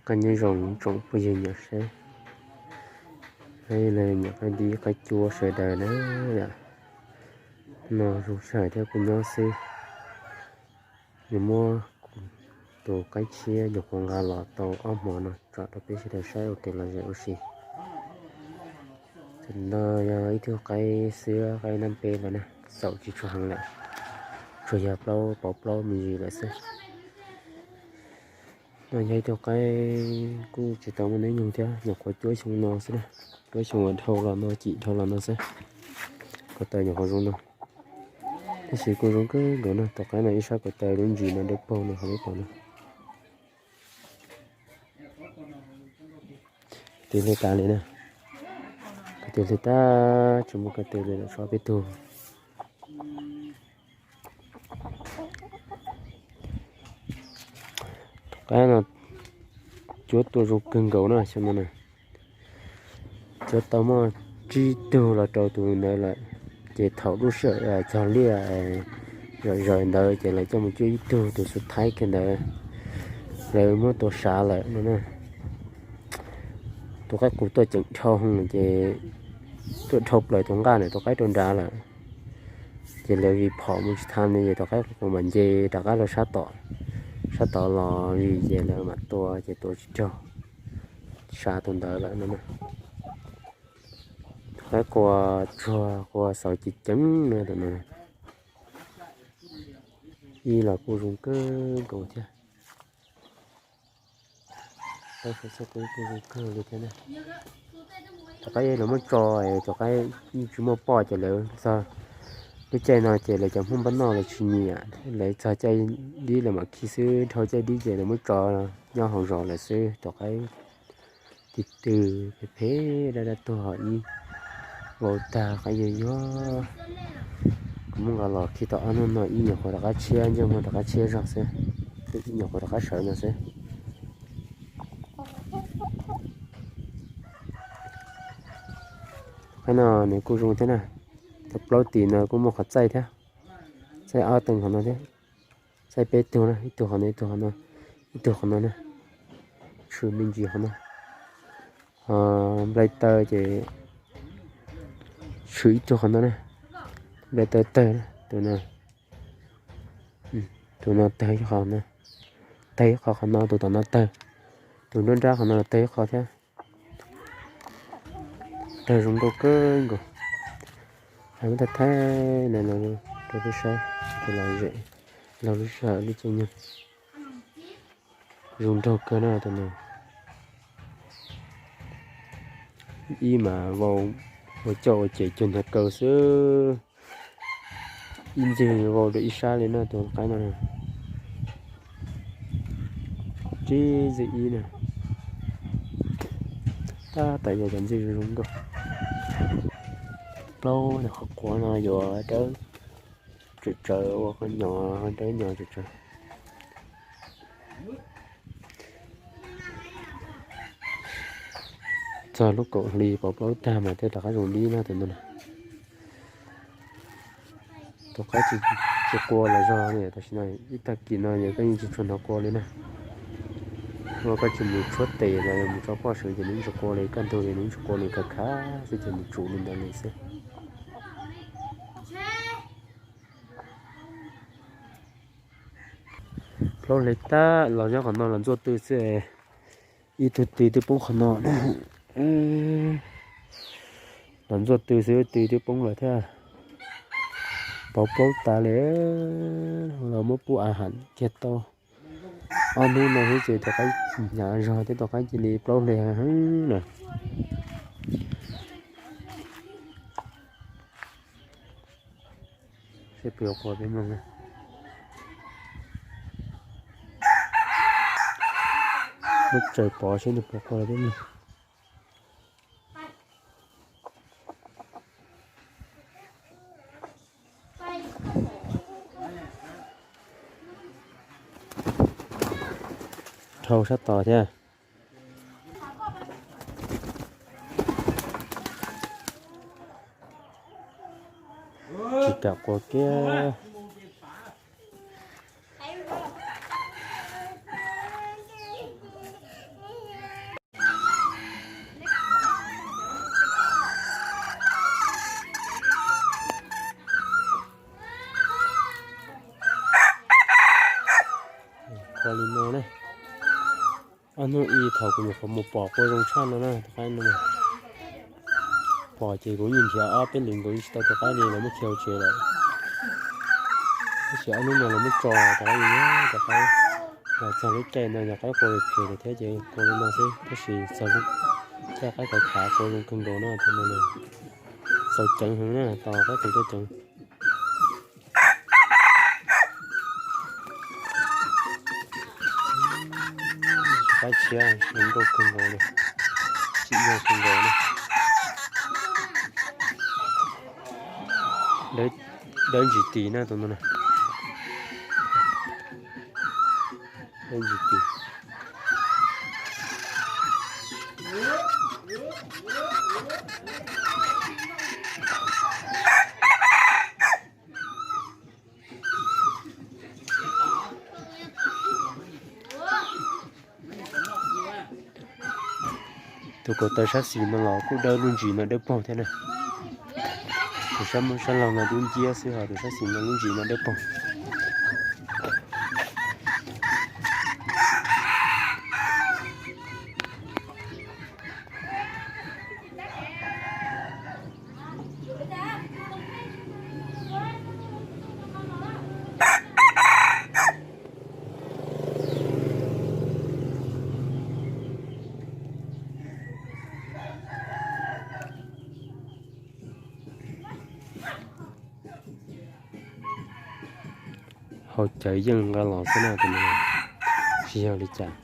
Koj nyob zoo tsoom phooj ywg nyiam saib, los nyiam qaib dib qaib cuab sawv daws na yom. No zoo sij hawm thiab kuv nyob xwb, nws muab tus qaib tshiab nyuam qhuav nqa los tau ob hmo no tso rau peb sawv daws saib ua kev lom zem ua si. Tam no yog ib tug qaib xwb, qaib nab peb los na, xaum tsis tshua heev lawm, tsuas yog plaub, pov plaub me ntsis lawm xwb. No yog ib tug qaib kuj tsis tau muaj hnub nyoog thiab, nyuam qhuav cuab xyoo no xwb na, cuab xyoo uas dhau los no, cim dhau los no xwb. Ko taw nyuam qhuav zoo no, tab sis kuj zoo kawg nkaus na. Tus qaib no ib sab ko taw lub ntsis no dawb paug no, qhov lub paus no. Tus hle tas li na, tus hle tas, tsis muaj ko taw li lawm, tshuav peb tug. Tus qaib no cuab tuaj zoo kawg nkaus na xyoo no na. Cuab tau muaj tsib tug los rau tus ntawd lawm, ces thaum lub sij hawm cog liaj zom zaws ntawd ces lawv coj mus cuab ib tug, tus xub thaib kiag ntawd lawv muab tua sav lawm no na. Tus qaib qus tuaj ceev dhau ces tuaj dhau plaws tus nqaj ntawm tus qaib rau nrad lawm. Ces lawv vim phom mus tsis tau li ces tus qaib qus mam nce rov qab los sab tod, sab tod los vim ces lawv mam tua ces tua tsis raug, sav tus ntawd lawm no na. Tus qaib qua tsuag qua xauv ceev ceev no, ib los kuj zoo kawg nkaus thiab. Kuj zoo kawg li thiab na. Tus qaib lawv muab tso, tus qaib yeej tsis muaj poj ces lawv txog lub caij no ces lawv cov Hmoob npab noj lawv tsis nyiam, lawv txog caij dib lawv mam khi xwb, dhau caij dib ces lawv muab tso nyob hauv zos lawm xwb. Tus qaib tis tw phem phem dab dab tuag ib vau tag qaib yuag yuag. Kuv muab nqa los khi tau ob hnub no ib nyuam qhuav rov qab tshiab, ntsej muag rov qab tshiab zog xwb, ib nyuam qhuav rov qab sawv no xwb. Qaib no nws kuj zoo thiab na, tus plaub tis no kuj muaj qhov txaij thiab, txaij ob teeg qhov no thiab, txaij peb tug na, ib tug qhov no, ib tug qhov no, ib tug qhov no na. Tshwm me ntsis qhov no. Nplai taw ces tshwm ib tug qhov no na, nplai taw tawg na, tus no, tus no tawg ib qho no, tawg ib qho qhov no, tus tom no tawg, tus nruab nrab qhov no los tawg ib qho thiab. Tawg zoo nkauj kawg nkaus. Muab thaij thaij no rau peb saib, lom zem, laug lub sij hawm lub caij nyoog. Zoo nraug kawg na tus no. Ib mas vau ua coj ua ces cuag hnyav kaw xwb. Ib ntxwg vau rau ib sab li no tus qaib no. Tib ntxwg ib na. Tab tom yog cov ntxwg zoo zoo nkauj. Plaub qhov quav no yuav dawb tsawv tsawv, ua qhov nyos dawb nyos tsawv tsawv. Txog lub kaum hli pov plaub tag mas thiaj rov qab zoo dib na tus no. Tus qaib tsis qua los zog, tam sim no ib tag kis no yog koj yeej tsis tshua hnov qua li na. Ua koj tsis mus tshuab tes los yog mus tso poj seev ces nws yeej tsis qua li, kaj ntug li nws yeej tsis qua li, khav khav xwb ces mus tsum li ntawd li xwb. Plaub hle tag los nyob qhov no los ntxuaj tw xwb. Ib tug tw twb poob qhov no. Los ntxuaj tw xwb tw twb poob lawm thiab. Pov plaub tas li, los muab pub a ham kiag tau. Ob hnub no xwb ces tus qaib hnyav zog thiab, tus qaib cia li plaub hle heev na. Seb puas yuav qua peb mloog na. Muab tsaws pov seb nws puas qua peb mloog. Dhau sab tod thiab. Tsis kam qua kiag. Ob hnub ib thaum kuv nyuam qhuav mus pom qua zoo tshaj no na, tus qaib no. Pom ces kuv yeej nrhiav ob peb lwm nkaus yeej tsis tau tus qaib li, lawv muab khi hauv tsev lawm. Tab sis ob hnub no lawv muab tso tus qaib, tus qaib los txog lub caij no yog qaib qua phem lawm thiab ces qua li no xwb, tab sis txog lub caij qaib khav khav qua zoo kawg nkaus no, tus no txaus ceev heev na, tos qaib qua tuaj ceev. Qaib tshiab zoo nkauj kawg nkaus li, tsim nyog kawg nkaus li. Dawb ntsis tis na tus no na. Dawb ntsis tis. Tus kaum taw sab xis no los kuj dawb lub ntsis mas dawb paug thiab na. Tus sab, sab laug no dub nciab xwb, ho tus sab xis no lub ntsis mas dawb paug. Hauv cawv yeej nqa los xwb na tus no, tsis yog li cas.